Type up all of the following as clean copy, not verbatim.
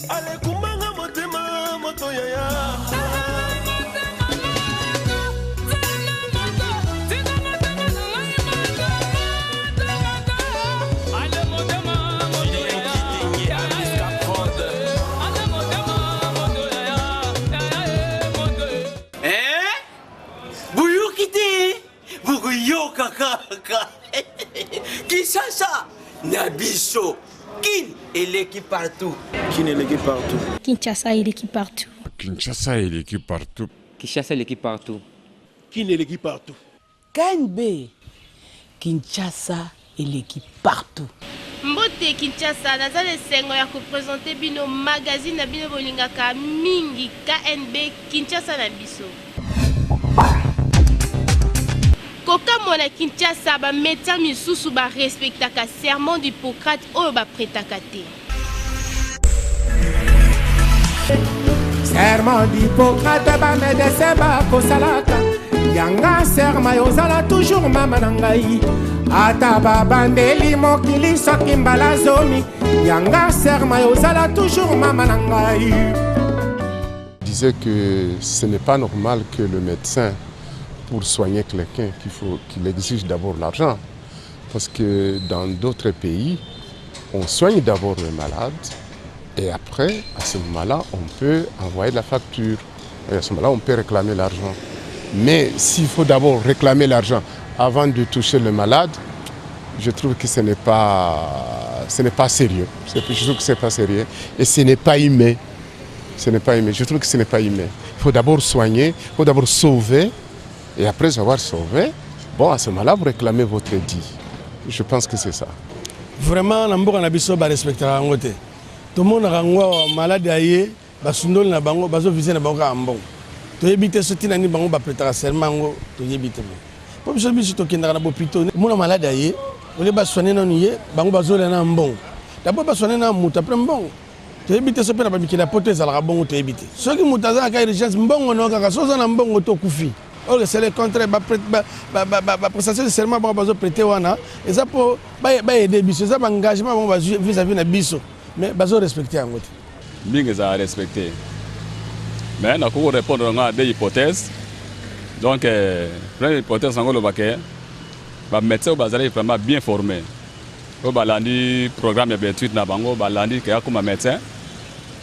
Alekumbanga motema moto yaya. Boyoki te, bokoyoka kaka. Kinshasa na biso, Kin eleki partout. Kin eleki partout. Kinshasa eleki partout. Kinshasa eleki partout. Kinshasa eleki partout. Kin eleki partout. KNB Kinshasa eleki partout. Mbote Kinshasa, naza na esengo ya ko presenter bino magazine na bino bolingaka mingi KNB Kinshasa na biso. Kokamwa na Kinshasa ba medecins misusu ba respectaka serment d'Hippocrate oyo ba pretaka te. Serment d'Hippocrate ba medecins bakosalaka yanga serment yozala toujours mama na ngai ata babandeli mokili soki mbala zomi yanga serment yozala toujours mama na ngai. Disait que ce n'est pas normal que le médecin, pour soigner quelqu'un, qu'il faut qu'il exige d'abord l'argent. Parce que dans d'autres pays, on soigne d'abord le malade et après, à ce moment-là, on peut envoyer la facture. Et à ce moment-là, on peut réclamer l'argent. Mais s'il faut d'abord réclamer l'argent avant de toucher le malade, je trouve que ce n'est pas, ce n'est pas sérieux. Je trouve que ce n'est pas sérieux et ce n'est pas humain. Ce n'est pas humain. Je trouve que ce n'est pas humain. Il faut d'abord soigner, il faut d'abord sauver. Et après avoir sauvé, bon, à ce moment-là, vous réclamez votre dit. Je pense que c'est ça. Vraiment, na mboka na biso ba respectaka yango te. Tomonaka yango awa malade aye, basundoli na bango, bazo viser na bango kaka mbongo. Toyebi te soki ntina nini bango ba pretaka serment yango, toyebi te. Po biso biso tokendaka na bopito, omona malade aye, au lieu ba soigner nanu ye, bango bazolia na mbongo. D'abord ba soigner na moto, après mbongo. Toyebi te soki pe na ba mikili ya poto ezalaka bongo, toyebi te. Soki moto aza na ka urgence, mbongo na yo kaka, soki oza na mbongo te okufi. Or c'est le contraire, ba ba ba ba prestation de serment bango bazo prêter wana eza po ba ba aider biso, eza ba engagement bango bazui vis-à-vis na biso, mais bazo respecter yango te. Mingi ezala respecte mais nakoki ko repondre yango na deux hypothèses. Donc première hypothèse yango oloba ke ba medecins oyo bazalaki vraiment bien formes oyo balandi programme ya ba etudes na bango, balandi ke akoma medecin,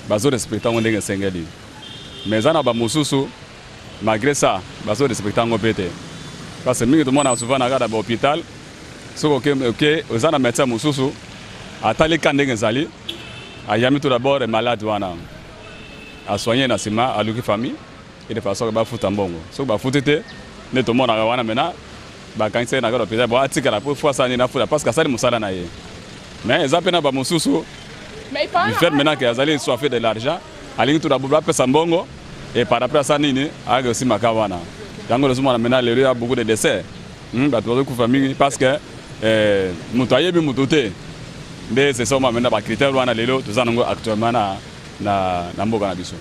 bazo respecter yango ndenge esengeli. Mais eza na ba mosusu Malgre ça bazo respecter yango pe te parce que mingi tomonaka souvent na kati ya ba hopital soki oke oke oza na medecin mosusu atali cas ndenge ezali ayambi tout d'abord malade wana a soigner na sima aluki famille et de façon que bafuta mbongo soki bafuti te nde tomonaka wana maintenant bakangisa ye na kati ya hopital bo atikala po faut asala nini afuta parce que asali mosala na ye mais eza pe na ba mosusu du fait maintenant que azali soife de l'argent alingi tout d'abord bapesa mbongo et par après asala nini ayaka kosimba ka wana yango tozomona maintenant lelo ya beaucoup de décès bato bazokufa mingi parce que eh, moto ayebi moto te nde c'est ça maintenant ba critères wana lelo toza nango actuellement na, na, na mboka na biso.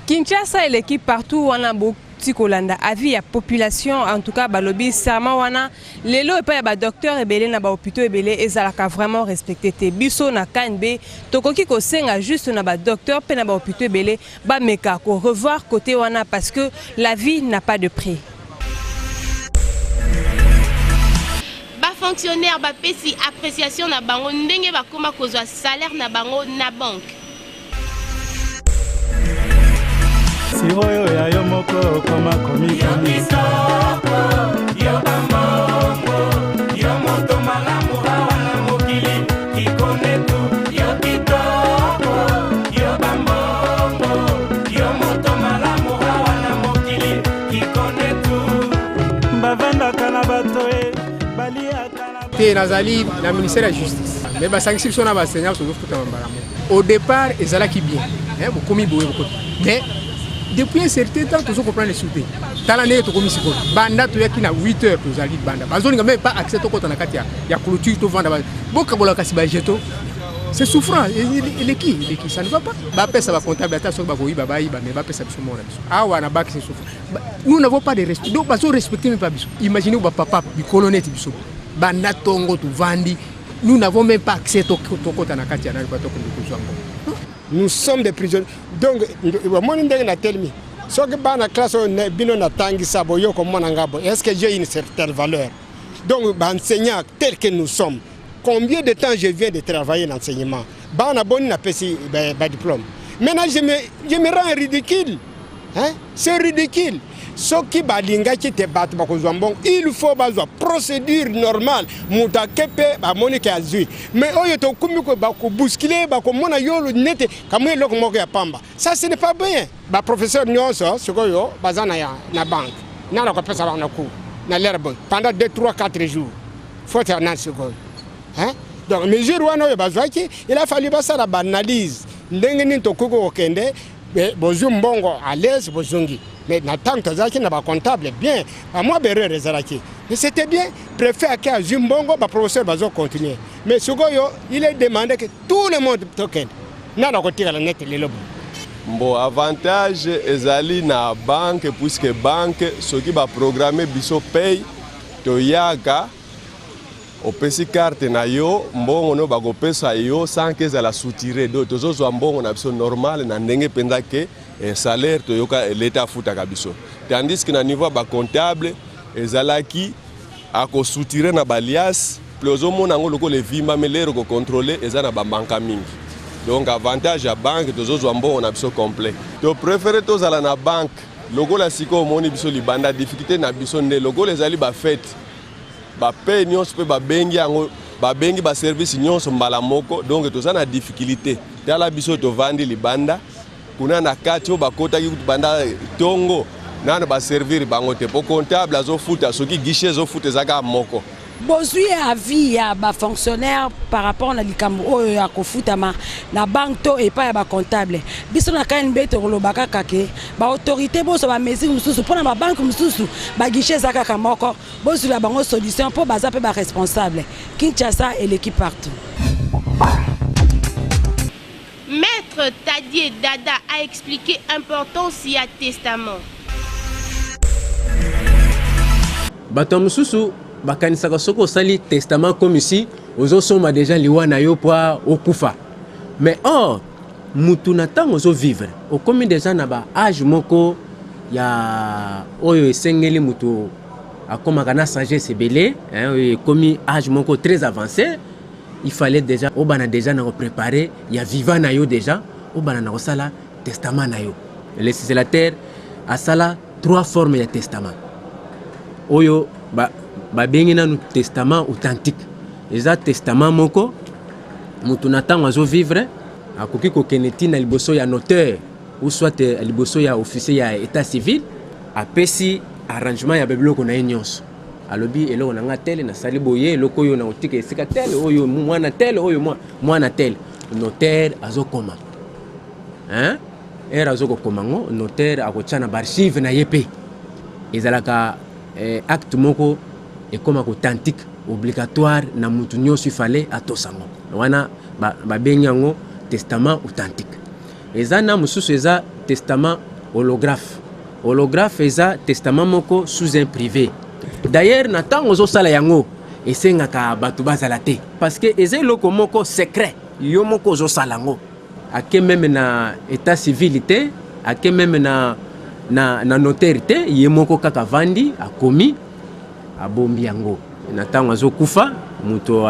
Kinshasa eleki partout wana boti kolanda avis ya population en tout cas balobi serment wana lelo epai ya ba docteur ebele na ba hôpitaux ebele ezalaka vraiment respecté te. Biso na KNB tokoki kosenga juste na ba docteur pe na ba hôpitaux ebele bameka ko revoir côté wana parce que la vie n'a pas de prix. Ba fonctionnaires bapesi appreciation na bango ndenge bakoma kozwa salaire na bango na banque. Siroyo ya yo moko okoma komikamisa. Yo bambongo, yo moto malamu awa na mokili, kikonetu, yo kitoko, yo bambongo, yo moto malamu awa na mokili, kikonetu. Bavandaka na bato e, baliaka na te. Nazali na ministère ya justice, mais basangisi biso na baenseignant, tozofutama mbala moko. Au départ ezalaki bien, bokomi boye bokomi, mais depuis un certain temps tozo comprendre lisusu te. Tala ndenge tokomi sikoyo, banda toyaki na 8 heures tozali banda, bazolinga même pas accès tokɔta na kati ya clôture tovanda, bokabola kasi bajeto. C'est souffrant, eleki eleki, ça ne va pas. Bapesa bacomptable, ata soki bakoyiba bayiba, mais bapesa biso mona biso awa na baki. C'est souffrant, nous n'avons pas de respect, donc bazo respecter même pas biso. Imaginez bapapa bikolo neti biso, banda tongo tovandi, nous n'avons même pas accès tokota na kati ya nani, tokende kozwa ngo. Nous sommes des prisonniers. Donc, omoni ndenge natelemi soki bana classe oyo bino natangisa boyo komona nga boye, est ce que j'ai une certaine valeur? Donc baenseignant tel que nous sommes, combien de temps je viens de travailler l'enseignement, bana boni napesi badiplôme? Maintenant je me rends ridicule, hein? C'est ridicule. Soki balingaki te bato bakozwa mbongo, il faut bazwa procédure normale. Moto ake mpe bamoni ke azwi, mais oyo tokumi bakobousculer, bakomona yo nete kamwi eloko moko ya pamba. Ça, ce n'est pas bien. Baprofesseur nyonso sikoyo baza na banque, nana kopesa bango na cours na l'heure boye pendant 2, 3, 4 jours, faute ya nani sikoyo, hein? Donc mesure wana oyo bazwaki, il a fallu basala baanalyse ndenge nini tokoki kokende. Bozwi mbongo à l'aise, bozongi. Mais na ntango tozalaki na bacomptable bien, bamwa baerreur ezalaki, mais c'était bien. Préfet ake, azwi mbongo, baprofesseur bazocontinue. Mais sikoyo il est demandé que tout le monde tokende, nana kotikala nete lelo bo. Bon, avantage ezali na banque, puisque banque, soki baprogramme biso paye, toyaka, opesi carte na yo, mbongo no bakopesa yo sans ke ezala soutiré. Donc tozozwa mbongo na biso normal na ndenge mpenza ke salaire toyoka leta afutaka biso, tandis que na niveau ya bacomptable ezalaki akosoutirer na baliasses ple, ozomona yango lokola evimbami, lero kocontrôler eza na bamanka mingi. Donc avantage ya banque, tozozwa mbongo na biso complet. Topréféré tozala na banque. Lokola sikoyo omoni biso libanda, difficulté na biso nde lokola ezali bafêtes, bapaie nyonso mpe babengi yango, babengi baservice nyonso mbala moko, donc toza na difficulté. Tala biso tovandi libanda kuna, na kati oyo bakotaki kutu banda ntongo, nano baservir bango te, mpo comptable azofuta, soki guichet ezofuta eza kaka moko. Bozwi avis ya bafonctionnaire par rapport na likambo oyo ya kofutama na banque to epai ya bacomptable. Biso na KNB tokoloba kaka ke baautorité bozwa bamesure mosusu mpona babanque mosusu, baguichet eza kaka moko, bozwila bango solution mpo baza mpe baresponsable. Kinshasa eleki partout. Maître Tadier Dada a expliqué importance ya testament. Bato mosusu bakanisaka soki osali testament, comme si ozosomba déjà liwa na yo po okufa. Mais or mutu na ntango ozovivre, okomi déjà na baâge moko ya oyo esengeli mutu akomaka na sagesse ebele, hein, oyo ekomi âge moko très avancé, il fallait déjà obana déjà na kopréparer ya vivant na yo, déjà obana na kosala testament na yo. Législateur asala trois formes ya testament oyo babengi ba nanu testament authentique. Eza testament moko moto na ntango azovivre akoki kokende ntina liboso ya notaire ou soit liboso ya officier ya état civil, apesi arrangement ya babiloko na ye nyonso, alobi: eloko na nga tele nasali boye, eloko oyo na kotika esika tele, oyo mwana tele, oyo mwana tele. Notaire azokoma, hein? Ere azokokoma ngo, notaire akotya na baarchive na ye mpe ezalaka acte moko ekomaka authentique, obligatoire na mutu nyonso, ifale atosa yango. Wana babengi yango testament authentique. Eza na mosusu, eza testament olographe. Olographe eza testament moko sous un privé. D'ailleurs, na ntango ozosala yango, esengaka bato bazala te, parce que eza eloko moko secret, yo moko ozosala yango. Ake même na état civil te, ake même na notaire te, ye moko kaka avandi, akomi, abombi yango. Na ntango azokufa, moto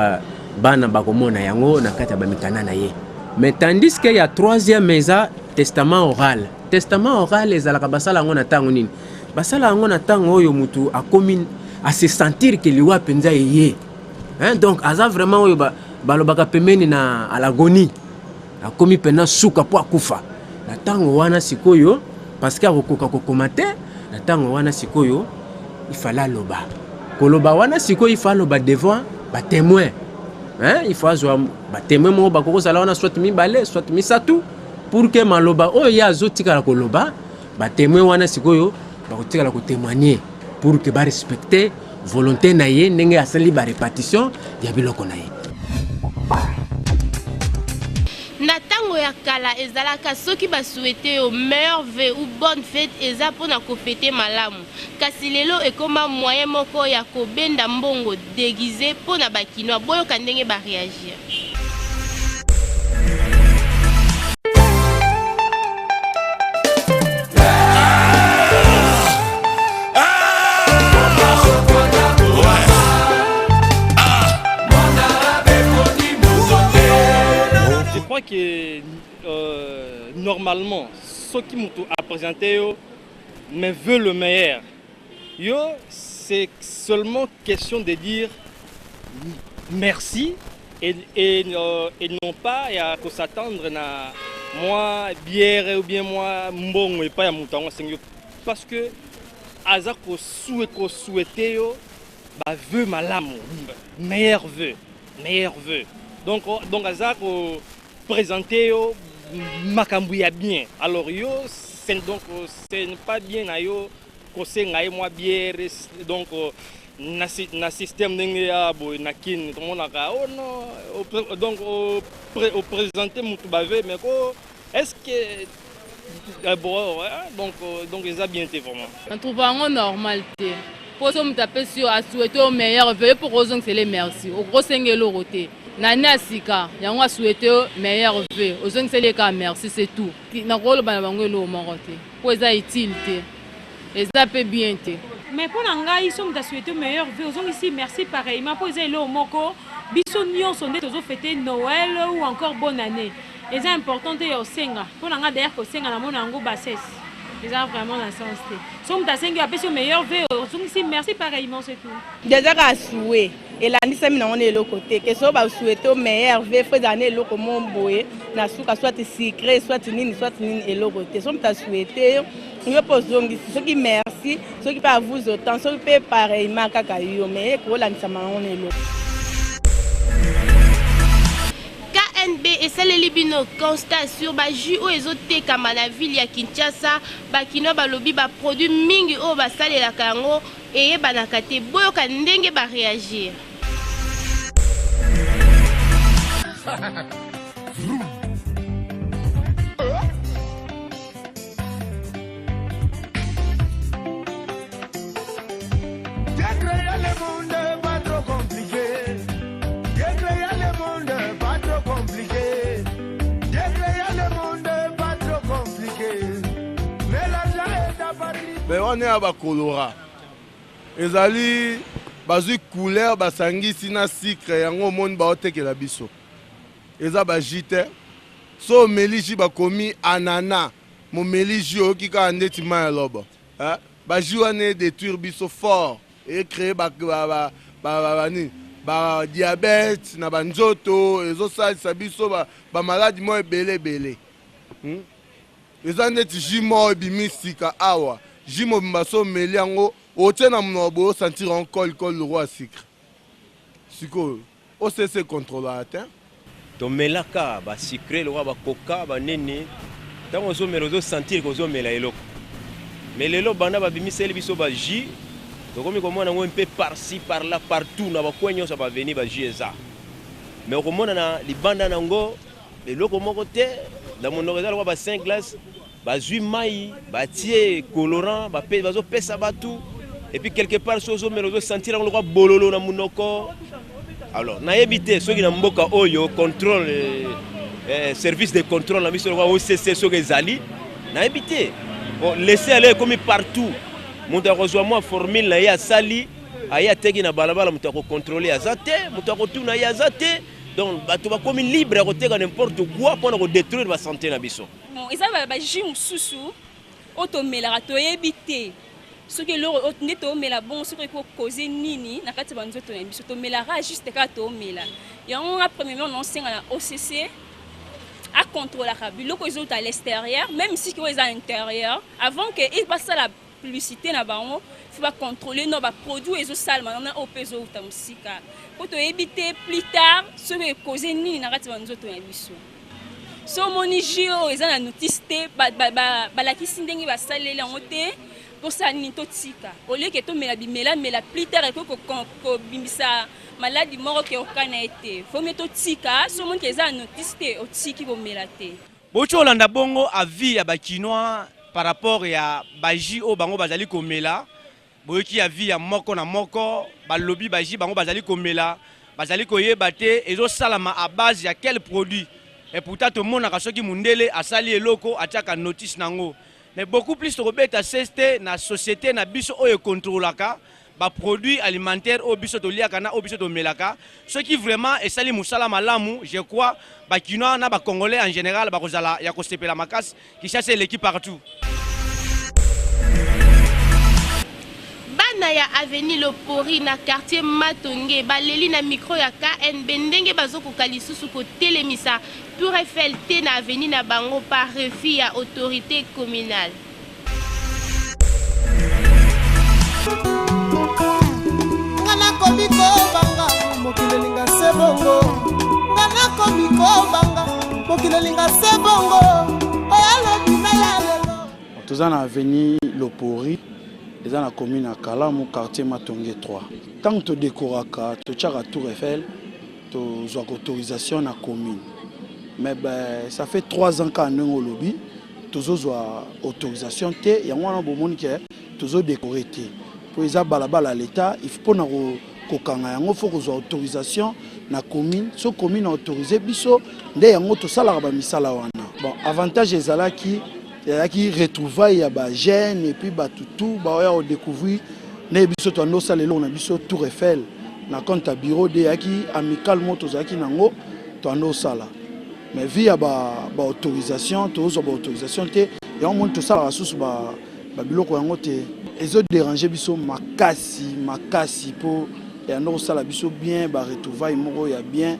bana bakomona yango na kati ya bamikanda na ye. Mais tandis que ya troisième eza testament oral. Testament oral ezalaka, basala yango na ntango nini? Basala yango na ntango oyo motu akomi ase sentir ke liwa mpenza eye, hein? Donc aza vraiment oyo balobaka pembeni na à l'agonie, akomi mpena suka mpo akufa. Na ntango wana sikoyo, parce que akokoka kokoma te, na ntango wana sikoyo ifale aloba. Koloba wana sikoyo, ifa aloba devant batémoin, hein? Il faut azwa batémoin moko bakoki kozala wana, soit mibale, soit misato, pour que maloba oyo ye azotikala koloba, batémoin wana sikoyo bakotikala kotémoigner pour que barespecte volonté na ye ndenge asali barépartition ya biloko na ye. Na ntango ya kala, ezalaka soki basouhaiter yo meilleurs vœux ou bonne fête, eza mpona kofêter malamu. Kasi lelo ekóma moyen moko ya kobenda mbongo déguisé mpo na bakinois. Boyoka ndenge baréagir. que euh, normalement soki moto a présente yo mais veut le meilleur, yo c'est seulement question de dire merci et non pas ya kos'attendre na mwa bière ou bien mwa mbongo epai ya moto yango asengi yo, parce que aza kosouhaiter yo bavœux malamu, meilleur vœu, meilleur vœu. Donc aza koprésente yo makambo ya bien. Alors yo c'est donc ce n'est pas bien na yo kosenga ye mwa bière. Donc na système ndenge ya boye na Kini, tomonaka oh non, donc oprésente motu bavœux, mais ko est ce que bon, donc eza bien te vraiment. Na trouve yango normal te, mpo so moto apesi yo, asouhaite yo meilleur vœu, mpo kozongisele merci, okosenga eloko te. Na ne ya sika yango, asouhaite yo meilleur vœu, ozongiseli ye kaka merci, c'est tout. Nakoloba na bango eloko moko te, mpo eza utile te, eza mpe bien te. Mais mpo na ngai, so moto asouhaite meilleur vœu, ozongisi merci pareillement, mpo eza eloko moko biso nyonso nde tozofete Noël ou encore bonne année. Eza important te ya kosenga. Mpo na ngai, d'ailleurs, kosenga namona yango bassesse, eza vraiment na sens te. So moto asengi, apesi yo meilleur vœu, ozongisi merci pareillement, c'est tout. Déjà kaka souhait elandisami nango na eloko te, ke so basouhaite o meilleur vœu, faut ezala na eloko mo boye na suka, soit sucré, soit nini, soit nini, eloko te. So moto asouhaite yo, yo mpe ozongisi soki merci, soki mpe à vous autant, soki mpe pareillement kaka yo, mais ekolandisama nango na eloko. KNB esaleli bino constat sur bajus oyo ezotekama na ville ya Kinshasa. Bakinois balobi baproduit mingi oyo basalelaka yango eyebanaka te. Boyoka ndenge baréagir. Dieu créa le monde pas trop compliqué. Dieu créa le monde pas trop compliqué. Dieu créa le monde pas trop compliqué. Mais l'argent est apparu. Me wana ya bacolorant ezali, bazwi couleur, basangisi na sucre, yango omoni baotekela biso. Eza bajus te. So omeli jus, bakomi anana, momeli jus, oyoki kaka ndeti mai ya lobo. Bajus wana edétruire biso fort, ecrée banini, badiabète na banzoto, ezosalisa biso bamaladi moko ebele ebele. Eza ndeti jus moko ebimi sika awa, jus mobimba, so omeli yango, otie na monoko boye, osentir yango colle colle lokola sucre. Sikoyo OCC contrôlaka te. Tomelaka basucré lokola bacoca, banini. Ntango ozomela, ozosentir kozomela eloko. Mais lelo, banda babimiseli biso bajus, tokomi komona yango mpe par-ci par-là, partout na bacoin nyonso ya baveni, bajus eza. Mais okomona na libanda nango eloko moko te. Na monoko eza lokola ba 5 glace, bazwi mai, batie colorant, bazopesa bato. Et puis quelque part, so ozomela, ozosentir yango lokola bololo na monoko. Alors nayebi te soki na mboka oyo contrôle, service de contrôle na biso lokola OCC soki ezali, nayebi te. Bon, laisser aller ekomi partout. Moto akozwa mwa formule na ye, asali, aye ateki na balabala. Moto akocontrôle aza te, moto akotuna ye aza te. Donc bato bakomi libre ya koteka n'importe quoi mpona kodétruire basanté na biso. Bon, eza bajus mosusu oyo tomelaka, toyebi te soki eloko nde toomela bongo soki ekocauser nini na kati ya banzoto na biso. Tomelaka juste kaka, toomela yango. Nga premièrement naosenga na OCC acontrôlaka biloko ezouta à l'extérieur, même siki oyo eza intérieur. Avant ke basala publicité na bango, faut bacontrôle no baproduit ezosalema na oyo mpe ezouta mosika, mpo toyebi te plus tard soki ecauser nini na kati ya banzoto na biso. So omoni jus oyo eza na notice te, balakisi ndenge basaleli yango te, tosala nini? Totika. Oleke tomela bimelamela, plus tard ekoki kobimisa maladi moko ke okana ye te. Faut mieux totika. So omoni ke eza na notice te, otiki komela te. Bouti olanda bongo avis ya bakinois par rapport ya bajus oyo bango bazali komela. Boyoki avis ya moko na moko. Balobi bajus bango bazali komela, bazali koyeba te ezosalama à base ya quel produit. Et pourtant tomonaka soki mundele asali eloko, atiaka notice nango. Mais beaucoup plus tokobeta sete na société na biso oyo ekontrolaka. ba produits alimentaires oyo biso toliaka na oyo biso tomelaka. Soki vraiment esali mosala malamu, je crois ba Kinois na ba Congolais en général bakozala ya kosepela makasi. Kinshasa eleki partout. Bana ya avenue Lopori na quartier Matonge baleli na micro ya KNB ndenge bazokoka lisusu kotelemisa Tour Eiffel te na avenue na bango par refus ya autorite communale. Nga nakomi kobanga mokili elinga se bongo. Nga nakomi kobanga mokili elinga se bongo. Oyo alobi na ya lelo. Toza na avenue Lopori, eza na commune ya Kalamu, quartier Matonge 3. Tango to decoraka, totiaka Tour Eiffel, tozwaka autorisation na commune. Mais ben, ça fait 3 ans kaka ndenge olobi, tozozwa autorisation te. Yango wana bomoni ke tozo decorer te. Po eza balabala ya l'Etat, il faut pona kokanga yango, faut kozwa autorisation na commune. So commune autorise biso, nde yango tosalaka ba misala wana. Bon, avantage ezalaki, ezalaki retrouvaille ya ba jeunes et puis bato tout baoya ko découvrir nde biso toando osala eloko na biso Tour Eiffel na compte ya bureau de eyaki amical moko tozalaki nango toando osala. Mais vu ya ba autorisation, tozwa ba autorisation te, yango moni tosalaka susu ba biloko yango te. Ezo déranger biso makasi makasi po yando kosala biso bien ba retrouvaille moko ya bien.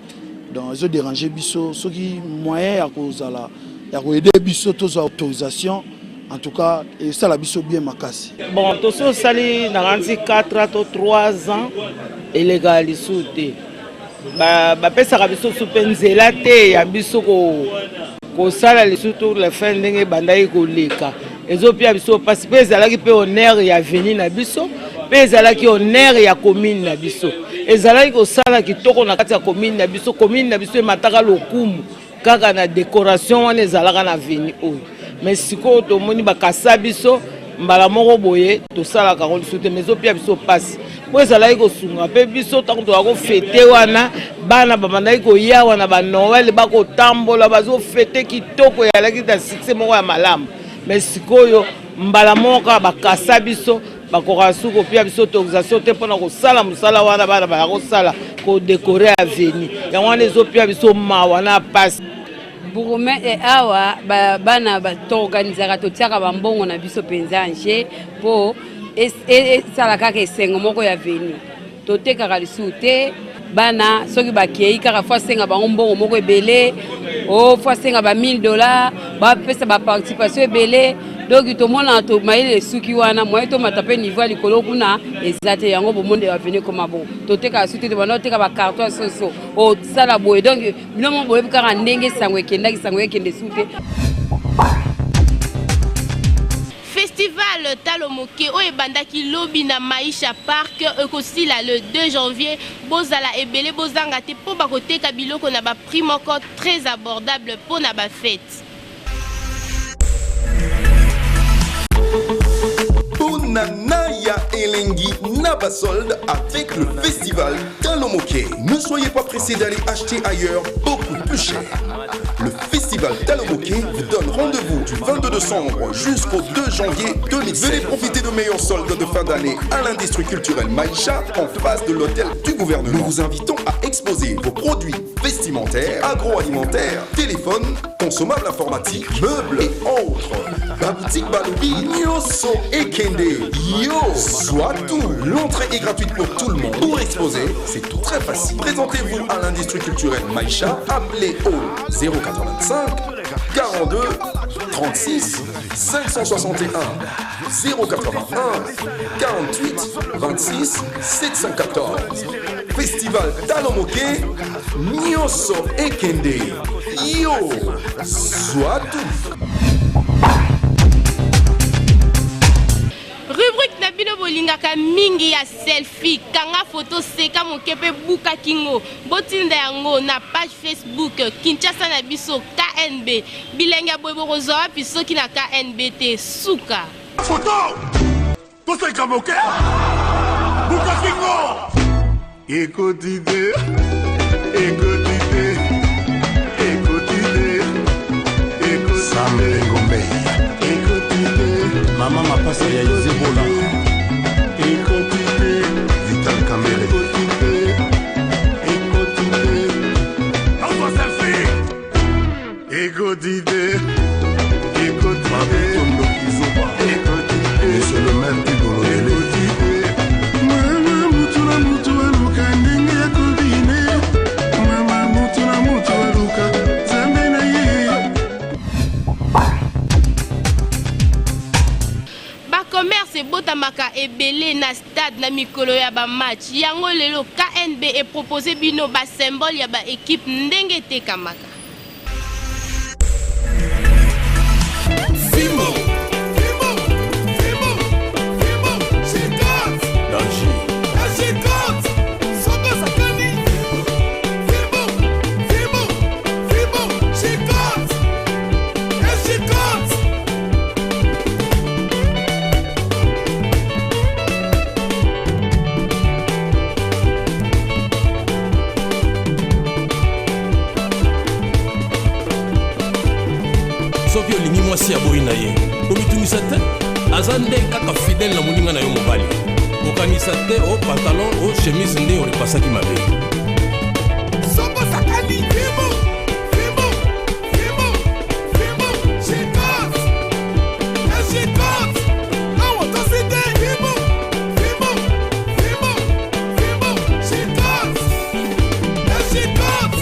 Donc ezo déranger biso soki moyen ya kozala ya koaider biso tozwa autorisation, en tout cas esala biso bien makasi. Bon, tosi osali nakanisi 4 ans to 3 ans elekaka lisusu te. Bapesaka biso su mpe nzela te ya biso kosala lisusu tour la fin ndenge ebandaki koleka. Ezopia biso mpasi mpe ezalaki mpe honneur ya avenue na biso, mpe ezalaki honneur ya commune na biso. Ezalaki kosala kitoko na kati ya commune na biso. Commune na biso emataka lokumu kaka na décoration wana ezalaka na avenue oyo. Mais sikoyo tomoni bakasa biso mbala moko boye, tosalaka yango lisusu te. Mais ezopia biso mpasi mpo ezalaki kosunga mpe biso ntango toza kofêter wana, bana babandaki koya wana ba Noël, bakotambola, bazofêter kitoko, ezalaki na succès moko ya malamu. Mais sikoyo mbala moko kaka bakasa biso, bakoka su kopia biso autorisation te mpona kosala mosala wana bana baya kosala kodécorer avenue. Yango wana ezopia biso mawa na pasi. Bourgmestre awa, bana toorganisaka, totiaka bambongo na biso mpenza nje mpo esala kaka esengo moko ya avenue. Totekaka lisusu te. Bana soki bakei kaka, faut asenga bango mbongo moko ebele, o faut asenga ba 1000 $, bapesa baparticipation ebele. Donc tomonaka to mayele esuki wana, moye tomata mpe niveau ya likolo kuna eza te. Yango bomoni avenue ekoma bon, totekaka su te. Tobanda oteka bacarton ya soso, osala boye. Donc bino mo boyebi kaka ndenge sango ekendaki, sango ekende su te. Festival Talo Moke oyo ebandaki lobi na Maisha Park ekosila le 2 janvier. Bozala ebele, bozanga te mpo bakoteka biloko na baprix moko très abordable mpo na bafête. Bonana ya elengi na basolde avec le festival Talo Moke. Ne soyez pas pressés d'aller acheter ailleurs beaucoup plus cher. Le festival Talo Moke vous donne rendez-vous du 22 décembre jusqu'au 2 janvier 2007. Venez profiter de meilleurs soldes de fin d'année à l'industrie culturelle Maïcha en face de l'hôtel du gouvernement. Nous vous invitons à exposer vos produits vestimentaires, agroalimentaires, téléphones, consommables informatiques, meubles et autres. Ba boutique balobi, nyonso ekende, yo, soit tout. L'entrée est gratuite pour tout le monde. Pour exposer, c'est tout très facile. Présentez-vous à l'industrie culturelle Maïcha, appelez au 085 42 36 561 081 48 26 714. Festival Talo Moke, nyonso ekende, yo, soit tout. Rubrique na bino bolingaka mingi ya selfie, kanga foto, seka moke mpe buka kingo, botinda yango na page Facebook Kinshasa na biso KNB. Bilenge ya boye bokozwa wapi soki na KNB te? Suka. Foto, toseka moke, buka kingo, ekoti te, ekoti te, ekoti te, ekoti. Sam Ngombe. Ekoti te. Mama mapasa ya Izebola. Ekoti te. Ekoti te. Ekoti te. Ekoti te. Monsieur le maire Kigolodele. Ekoti te. Mama mutu na mutu aluka ndenge ya kobine. Mama mutu na mutu aluka nzambe na ye. Ba commerce ebotamaka ebele na stade na mikolo ya ba match. Yango lelo KNB e proposer bino ba symbole ya ba equipe ndenge etekamaka. Fimbo. Fimbo. Fimbo. Fimbo. Chicote. Danger. Chicote. Soko sakani. Fimbo. Fimbo. Fimbo. Chicote. Chicote. Soki olingi mwasi ya boyi na ye, komitungisa te, aza nde kaka fidèle na moninga na yo mobali. Kokanisa te o pantalon o chemise nde orepasaki mabe. Soko sakani. Fimbo. Fimbo. Fimbo. Fimbo. Chicote. Chicote. Awa tosi te. Fimbo. Fimbo. Fimbo. Fimbo. Chicote. Chicote.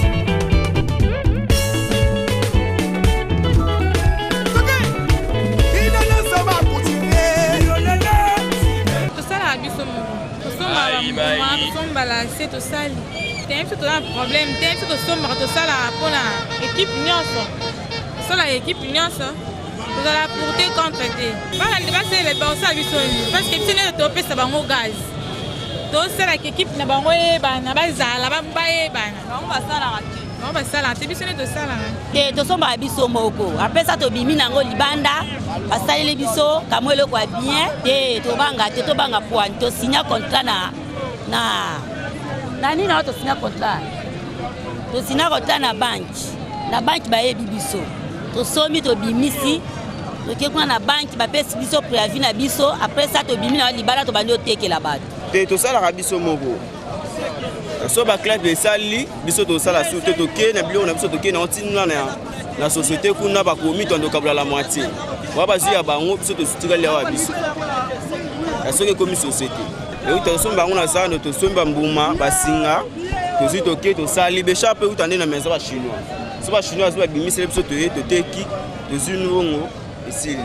Tosalaka biso moko, tosombaka bambuma, tosombala se tosali te. Biso toza na problème te. Biso tosombaka, tosalaka mpona équipe nyonso, tosalaka équipe nyonso, tozala pour te contre te. Bana nde basalela, bakosala biso nini? Parce que biso nyonso topesa bango gaz, tosalaka équipe na bango eyebana, bazala bayebana. Bango basalaka te, bango basalaka te, biso nde tosalaka. Te, tosombaka biso moko, apesa tobimi nango libanda, basaleli biso kamwa eloko ya bien te. Tobanga te, tobanga poani. Tosinya contrat na na na nini awa, tosinya contrat, tosinya contrat na banque. Na banque bayebi biso, tosombi, tobimisi, toke kuna na banque, bapesi biso préavis na biso. Après ça tobimi na libanda, tobandi otekela bato. Te, tosalaka biso moko. So baclub esali, biso tosala su te, tokei na biloko na biso, tokei na ntina na société kuna, bakomi toando kabola la moitié wa bazwi ya bango, biso totikali awa biso. Ya soki ekomi société euta, tosombi bango na zando, tosombi bambuma, basinga, tozwi, tokei, tosali baécharpe, euta nde na maison bachinois. So bachinois azwi, babimiseli biso, toye, toteki, tozwi mbongo, esili.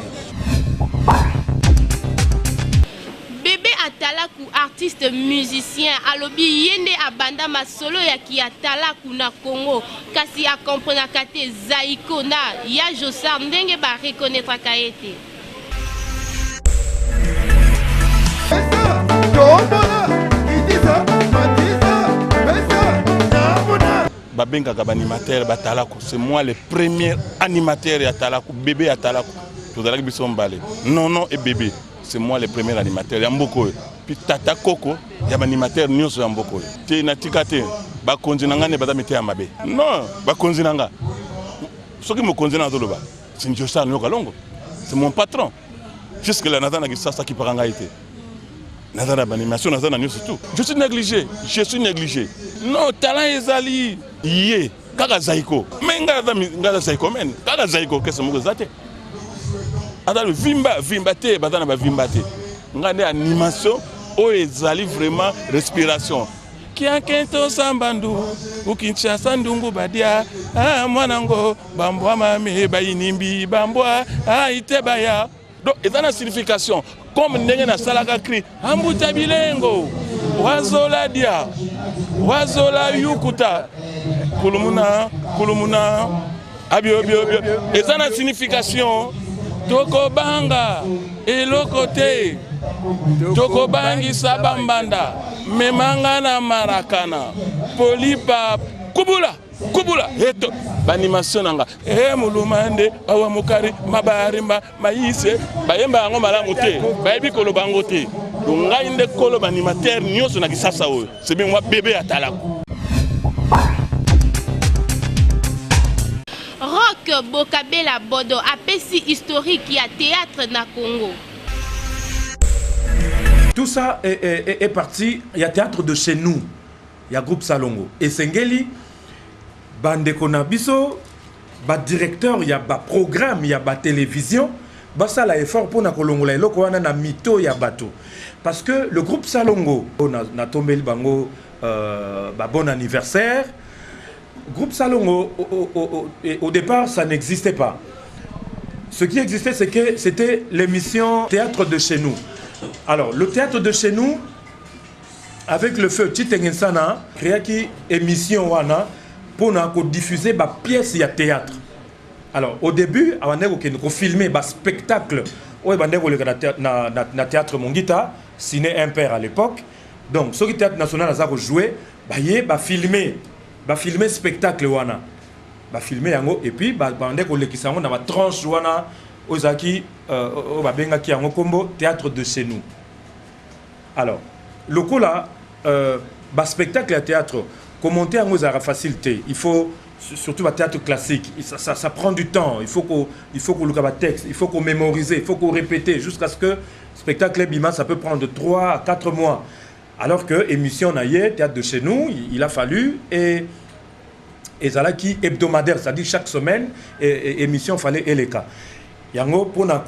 Bebe Atalaku, artiste musicien, alobi ye nde abanda masolo ya kiatalaku na Congo, kasi akomprenaka te Zaiko na ya Josar ndenge bareconnaîtraka ye te. Tombola, kitisa, matisa, pesa, namona. Babengaka baanimateur batalaku. C'est moi le premier animateur ya talaku. Bébé ya talaku, tozalaki biso mibale, Nono et Bébé. C'est moi le premier animateur ya mboka oyo, puis tata koko ya baanimateur nyonso ya mboka oyo. Te, natika te. Bakonzi na ngai nde baza miteya mabe. Non, bakonzi na nga, soki mokonzi na azoloba, c'est Njosar Nyoka Longo, c'est mon patron jusque là. Naza na Kisasa, akipaka ngai te. Naza na baanimation, naza na nyonso tout. Je suis négligé, je suis négligé. Non, talent ezali ye kaka Zaiko, mais ngai aza, ngai aza Zaiko men kaka Zaiko orchestre moko eza te. Aza vimba vimba te, baza na bavimba te. Ngai nde animation oyo ezali vraiment respiration. Kiakento sambandu ukinshasa ndungu badia, ah, mwanango bambwa mame bayinimbi bambwa, ah, itebaya. Donc eza na signification comme ndenge nasalaka cri ambuta bilengo wazola dia wazola yukuta kulumuna kulumuna abiobio, eza na signification. Tokobanga eloko te, tokobangisa bambanda, memanga na marakana polipa kubula kubula eto baanimation na nga e moluma nde awa mokari mabarimba mayise. Bayemba yango malamu te, bayebi koloba yango te. Donc ngai nde kolo baanimateur nyonso na Kisasa oyo. C'est bien moi, Bébé ya talaku. Rock Bokabela Bodo apesi historique ya théâtre na Congo. Tout ça est parti ya théâtre de chez nous, ya groupe Salongo. Esengeli bandeko na biso. Ba directeur ya ba programme ya ba télévision basala effort mpona kolongola eloko wana na mito ya bato, parce que le groupe Salongo oyo natombeli bango ba bon anniversaire. Groupe Salongo, au départ, ça n'existait pas. Ce qui existait, c'est que c'était l'émission Théâtre de chez nous. Alors, le Théâtre de chez nous, avec le feu Titengensana, créaki émission wana pour diffuser ba pièce ya théâtre. Alors, au début, abandaki kokende kofilmer ba spectacle oyo ebandaki koleka na Théâtre Mongita, Ciné Imper à l'époque. Donc soki Théâtre National aza kojouer, baye bafilmer spectacle wana, bafilmer yango et puis babandaki kolekisa yango na batranche wana oyo ezalaki oyo babengaki yango nkombo Théâtre de chez nous. Alors lokola baspectacle ya théâtre, komonter yango ezalaka facile te, il faut surtout ba théâtre classique, ça prend du temps. Il faut koluka batexte, il faut komémoriser, il faut korépéter jusqu'à ce que spectacle ebima. Ça peut prendre 3 à 4 mois, alors que émission na ye Théâtre de chez nous, il a fallu et ezalaki hebdomadaire, c'est-à-dire chaque semaine émission fallait eleka. Yango mpona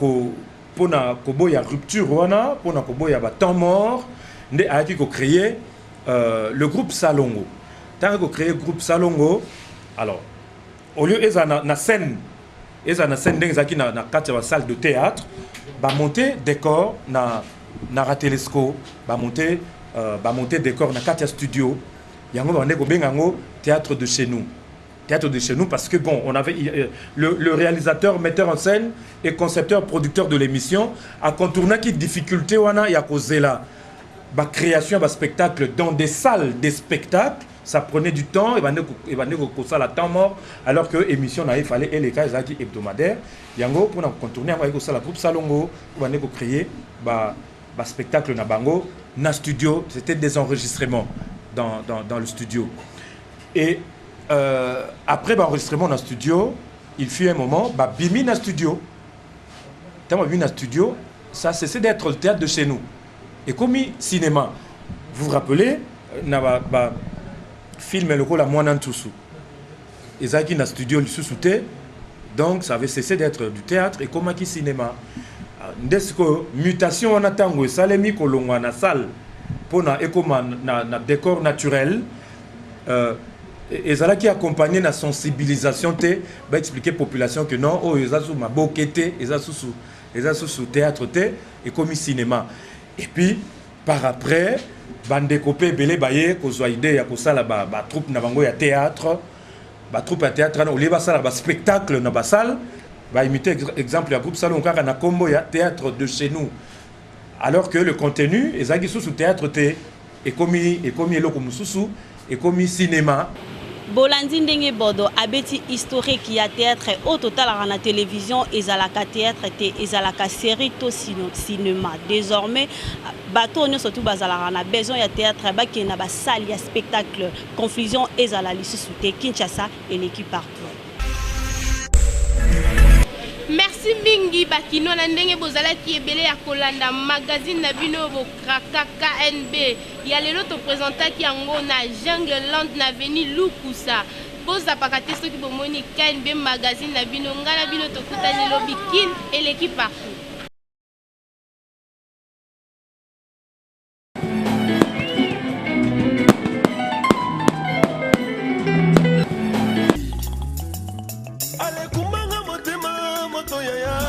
koboya rupture wana, mpona koboya batemps mort, nde ayaki kocréer le groupe Salongo. Ntango kocréer groupe Salongo, alors au lieu eza na scène, eza na scène ndenge ezalaki na kati ya basalle de théâtre, bamonte décor na Ratelesco, bamonte décor na kati ya studio. Yango babande kobenga yango Théâtre de chez nous. Théâtre de chez nous parce que bon, on avait le réalisateur, metteur en scène et concepteur producteur de l'émission a contournaki difficulté wana ya kozela ba création ba spectacle dans des salles des spectacles. Ça prenait du temps, ebande kosala temps mort, alors que émission na ye fallait eleka, ezalaki hebdomadaire. Yango mpona contourner yango, ayaki kosala groupe Salongo po bande kocréer ba spectacle na bango na studio. C'était des enregistrements dans le studio. Et après baenregistrement na studio, il fut un moment babimi na studio. Ntango babimi na studio, ça cessait d'être le Théâtre de chez nous, ekomi cinéma. Vous vous rappelez na ba film lokola Mwana Ntusu, ezalaki na studio lisusu te. Donc ça avait cessé d'être du théâtre, ekomaki cinéma. Nde sikoyo mutation wana, ntango esalemi kolongwa na salle mpona ekóma na décor naturel, ezalaki accompagné na sensibilisation te, baexpliquer population que non, oyo eza susu maboke te, eza susu théâtre te, ekomi cinéma. Et puis par après, bandeko mpe ebele baye kozwa idée ya kosala batroupe na bango ya théâtre. Batroupe ya théâtre wana, olie basala baspectacle na basalle, baimite exemple ya groupe Salongo kaka na nkombo ya Théâtre de chez nous, alors que le contenu ezalaki susu théâtre te, ekomi eloko mosusu, ekomi cinéma. Bolandi ndenge Bodo abeti historique ya théâtre oyo totalaka na télévision. Ezalaka théâtre te, ezalaka série to cinéma. Désormais, bato oyo nyonso tu bazalaka na besoin ya théâtre bakende na basalle ya spectacle. Confusion ezala lisusu te. Kinshasa eleki partout. Merci mingi bakino na ndenge bozalaki ebele ya kolanda magazine na bino bokraka KNB ya lelo. Toprésentaki yango na Jungle Land na avenue Lukusa. Bozapaka te soki bomoni KNB magazine na bino. Ngai na bino tokutani lobi. Kin eleki partout. Alekumanga motema moto yaya.